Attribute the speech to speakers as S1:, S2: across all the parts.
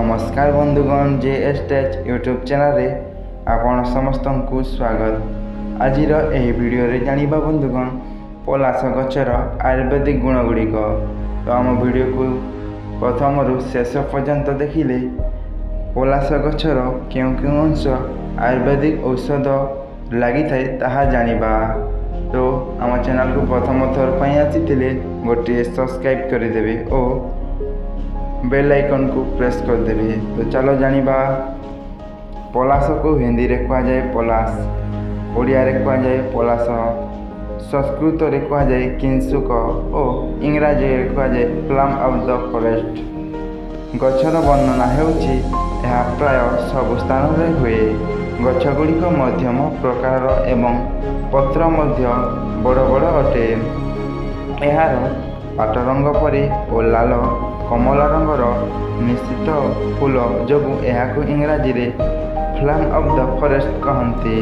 S1: ନମସ୍କାର ବନ୍ଧୁଗଣ, J S take YouTube ଚ୍ୟାନେଲରେ ଆପଣ ସମସ୍ତଙ୍କୁ ସ୍ୱାଗତ। ଆଜିର ଏହି ଭିଡ଼ିଓରେ ଜାଣିବା ବନ୍ଧୁଗଣ, ପଲାଶ ଗଛର ଆୟୁର୍ବେଦିକ ଗୁଣ ଗୁଡ଼ିକ। ତ ଆମ ଭିଡ଼ିଓକୁ ପ୍ରଥମରୁ ଶେଷ ପର୍ଯ୍ୟନ୍ତ ଦେଖିଲେ ପଲାଶ ଗଛର କେଉଁ କେଉଁ ଅଂଶ ଆୟୁର୍ବେଦିକ ଔଷଧ ଲାଗିଥାଏ, ତାହା ଜାଣିବା। ତ ଆମ ଚ୍ୟାନେଲକୁ ପ୍ରଥମ ଥର ପାଇଁ ଆସିଥିଲେ ଗୋଟିଏ ସବସ୍କ୍ରାଇବ୍ କରିଦେବେ ଓ ବେଲ୍ ଆଇକନ୍କୁ ପ୍ରେସ୍ କରିଦେବେ। ତ ଚାଲ ଜାଣିବା। ପଲାଶକୁ ହିନ୍ଦୀରେ କୁହାଯାଏ ପଲାଶ, ଓଡ଼ିଆରେ କୁହାଯାଏ ପଲାଶ, ସଂସ୍କୃତରେ କୁହାଯାଏ କିଂସୁକ ଓ ଇଂରାଜୀରେ କୁହାଯାଏ ପ୍ଲାମ୍ ଅଫ୍ the forest. ଗଛର ବର୍ଣ୍ଣନା ହେଉଛି, ଏହା ପ୍ରାୟ ସବୁ ସ୍ଥାନରେ ହୁଏ। ଗଛଗୁଡ଼ିକ ମଧ୍ୟମ ପ୍ରକାରର ଏବଂ ପତ୍ର ମଧ୍ୟ ବଡ଼ ବଡ଼ ଅଟେ। ଏହାର ପାଟ ରଙ୍ଗ ପରି ଓ ଲାଲ କମଳା ରଙ୍ଗର ମିଶ୍ରିତ ଫୁଲ ଯୋଗୁଁ ଏହାକୁ ଇଂରାଜୀରେ ପ୍ଲାମ୍ ଅଫ୍ the forest କହନ୍ତି।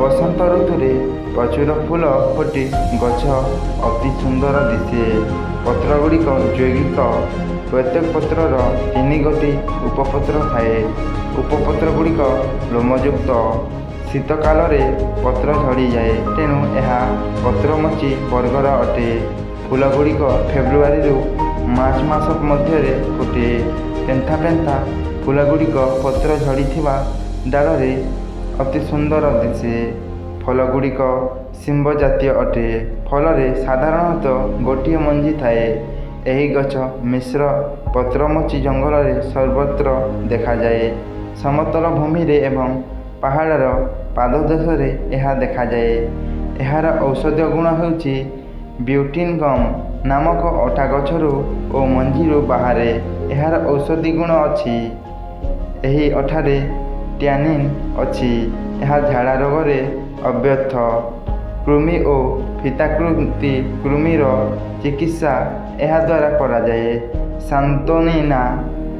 S1: ବସନ୍ତ ଋତୁରେ ପ୍ରଚୁର ଫୁଲ ଫୁଟି ଗଛ ଅତି ସୁନ୍ଦର ଦିଶେ। ପତ୍ରଗୁଡ଼ିକ ଯୌଗିକ। ପ୍ରତ୍ୟେକ ପତ୍ରର ତିନି ଗୋଟି ଉପପତ୍ର ଥାଏ। ଉପପତ୍ରଗୁଡ଼ିକ ଲୋମଯୁକ୍ତ। ଶୀତକାଳରେ ପତ୍ର ଝଡ଼ିଯାଏ, ତେଣୁ ଏହା ପତ୍ରମୋଚୀ ବର୍ଗର ଅଟେ। ଫୁଲଗୁଡ଼ିକ ଫେବୃଆରୀରୁ ମାର୍ଚ୍ଚ ମାସ ମଧ୍ୟରେ ଫୁଟେ। ପେନ୍ଥା ପେନ୍ଥା ଫୁଲଗୁଡ଼ିକ ପତ୍ର ଝଡ଼ିଥିବା ଡାଳରେ ଅତି ସୁନ୍ଦର ଦିଶେ। ଫଳଗୁଡ଼ିକ ଶିମ୍ବ ଜାତୀୟ ଅଟେ। ଫଳରେ ସାଧାରଣତଃ ଗୋଟିଏ ମଞ୍ଜି ଥାଏ। ଏହି ଗଛ ମିଶ୍ର ପତ୍ରମୋଚୀ ଜଙ୍ଗଲରେ ସର୍ବତ୍ର ଦେଖାଯାଏ। ସମତଳ ଭୂମିରେ ଏବଂ ପାହାଡ଼ର ପାଦଦେଶରେ ଏହା ଦେଖାଯାଏ। ଏହାର ଔଷଧୀୟ ଗୁଣ ହେଉଛି, ବ୍ୟୁଟିନ୍ ଗମ୍ ନାମକ ଅଠା ଗଛରୁ ଓ ମଞ୍ଜିରୁ ବାହାରେ। ଏହାର ଔଷଧୀ ଗୁଣ ଅଛି। ଏହି ଅଠାରେ ଟ୍ୟାନିନ୍ ଅଛି। ଏହା ଝାଡ଼ା ରୋଗରେ ଅବ୍ୟର୍ଥ। କୃମି ଓ ଫିତାକୃତି କୃମିର ଚିକିତ୍ସା ଏହାଦ୍ୱାରା କରାଯାଏ। ସାନ୍ତୋନିନା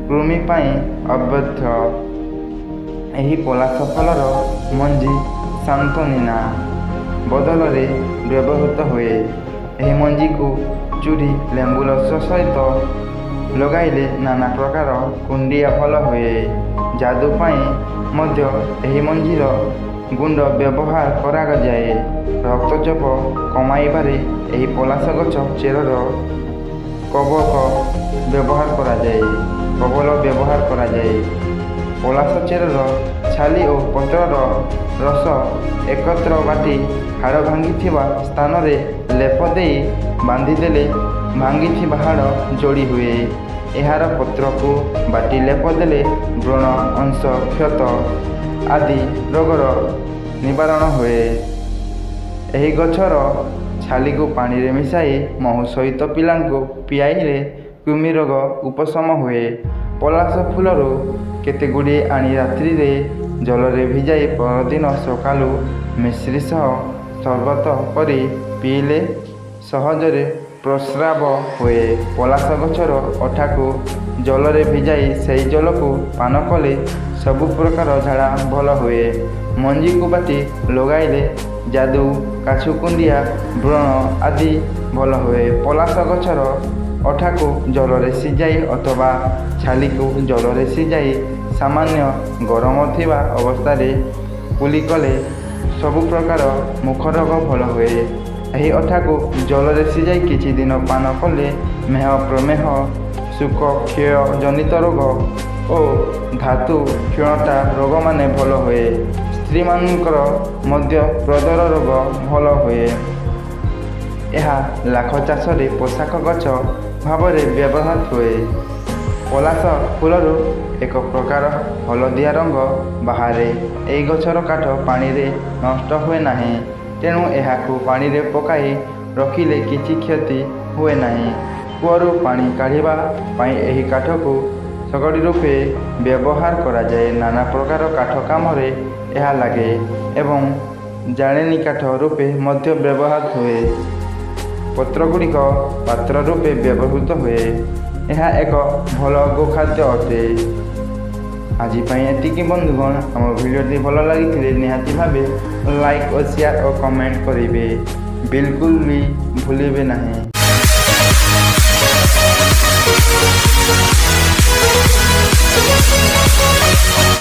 S1: କୃମି ପାଇଁ ଅବ୍ୟର୍ଥ। ଏହି ପଲାଶ ଫଳର ମଞ୍ଜି ସାନ୍ତୋନିନା ବଦଳରେ ବ୍ୟବହୃତ ହୁଏ। ଏହି ମଞ୍ଜିକୁ ଚୁରି ଲେମ୍ବୁ ରସ ସହିତ ଲଗାଇଲେ ନାନା ପ୍ରକାର କୁଣ୍ଡିଆ ଭଲ ହୁଏ। ଯାଦୁ ପାଇଁ ମଧ୍ୟ ଏହି ମଞ୍ଜିର ଗୁଣ୍ଡ ବ୍ୟବହାର କରାଯାଏ। ରକ୍ତଚାପ କମାଇବାରେ ଏହି ପଲାଶ ଗଛ ଚେରର କବକ ବ୍ୟବହାର କରାଯାଏ, କବଳ ବ୍ୟବହାର କରାଯାଏ। ପଲାଶ ଚେରର ଛାଲି ଓ ପତ୍ରର ରସ ଏକତ୍ର ବାଟି ହାଡ଼ ଭାଙ୍ଗିଥିବା ସ୍ଥାନରେ ଲେପ ଦେଇ ବାନ୍ଧିଦେଲେ ଭାଙ୍ଗିଥିବା ହାଡ଼ ଯୋଡ଼ି ହୁଏ। ଏହାର ପତ୍ରକୁ ବାଟି ଲେପ ଦେଲେ ବ୍ରଣ, ଅଂଶ କ୍ଷତ ଆଦି ରୋଗର ନିବାରଣ ହୁଏ। ଏହି ଗଛର ଛାଲିକୁ ପାଣିରେ ମିଶାଇ ମହୁ ସହିତ ପିଲାଙ୍କୁ ପିଆଇଲେ କୃମି ରୋଗ ଉପଶମ ହୁଏ। ପଲାଶ ଫୁଲରୁ କେତେଗୁଡ଼ିଏ ଆଣି ରାତ୍ରିରେ ଜଳରେ ଭିଜାଇ ପରଦିନ ସକାଳୁ ମିଶ୍ରି ସହ ସରବତ କରି ପିଇଲେ ସହଜରେ ପ୍ରସ୍ରାବ ହୁଏ। ପଲାଶ ଗଛର ଅଠାକୁ ଜଳରେ ଭିଜାଇ ସେହି ଜଳକୁ ପାନ କଲେ ସବୁ ପ୍ରକାର ଝାଡ଼ା ଭଲ ହୁଏ। ମଞ୍ଜିକୁ ବାଟି ଲଗାଇଲେ ଯାଦୁ, କାଛୁ କୁଣ୍ଡିଆ, ବ୍ରଣ ଆଦି ଭଲ ହୁଏ। ପଲାଶ ଗଛର ଅଠାକୁ ଜଳରେ ସିଝାଇ ଅଥବା ଛାଲିକୁ ଜଳରେ ସିଝାଇ ସାମାନ୍ୟ ଗରମ ଥିବା ଅବସ୍ଥାରେ କୁଲି କଲେ ସବୁ ପ୍ରକାର ମୁଖ ରୋଗ ଭଲ ହୁଏ। ଏହି ଅଠାକୁ ଜଳରେ ସିଝାଇ କିଛି ଦିନ ପାନ କଲେ ମେହ, ପ୍ରମେହ, ଶୁକ କ୍ଷୟ ଜନିତ ରୋଗ ଓ ଧାତୁ କ୍ଷୀଣତା ରୋଗମାନେ ଭଲ ହୁଏ। ସ୍ତ୍ରୀମାନଙ୍କର ମଧ୍ୟ ପ୍ରଦର ରୋଗ ଭଲ ହୁଏ। ଏହା ଲାଖ ଚାଷରେ ପୋଷାକ ଗଛ ଭାବରେ ବ୍ୟବହୃତ ହୁଏ। ପଲାଶ ଫୁଲରୁ ଏକ ପ୍ରକାର ହଳଦିଆ ରଙ୍ଗ ବାହାରେ। ଏହି ଗଛର କାଠ ପାଣିରେ ନଷ୍ଟ ହୁଏ ନାହିଁ, ତେଣୁ ଏହାକୁ ପାଣିରେ ପକାଇ ରଖିଲେ କିଛି କ୍ଷତି ହୁଏ ନାହିଁ। କୂଅରୁ ପାଣି କାଢ଼ିବା ପାଇଁ ଏହି କାଠକୁ ଶଗଡ଼ି ରୂପେ ବ୍ୟବହାର କରାଯାଏ। ନାନା ପ୍ରକାର କାଠ କାମରେ ଏହା ଲାଗେ ଏବଂ ଜାଳେଣି କାଠ ରୂପେ ମଧ୍ୟ ବ୍ୟବହୃତ ହୁଏ। ପତ୍ରଗୁଡ଼ିକ ପାତ୍ର ରୂପେ ବ୍ୟବହୃତ ହୁଏ। ଏହା ଏକ ଭଲ ଗୋଖାଦ୍ୟ ଅଟେ। ଆଜି ପାଇଁ ଏତିକି ବନ୍ଧୁଗଣ। ଆମ ଭିଡ଼ିଓଟି ଭଲ ଲାଗିଥିଲେ ନିହାତି ଭାବେ ଲାଇକ୍ ଓ ସେୟାର ଓ କମେଣ୍ଟ କରିବେ, ବିଲକୁଲ ବି ଭୁଲିବେ ନାହିଁ।